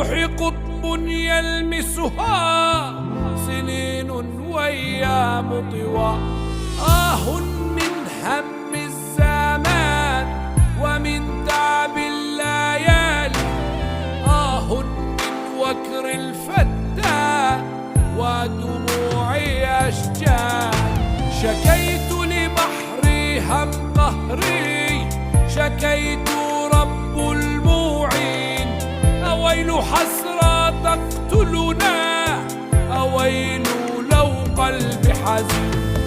الروح قطب يلمسها سنين وأيام طوى. آه من هم الزمان ومن تعب الليالي، آه من وكر الفتى ودموع أشجان. شكيت لبحري هم قهري، شكيت رب المعين، أويل حسرة تقتلنا، أويل لو قلبي حزين.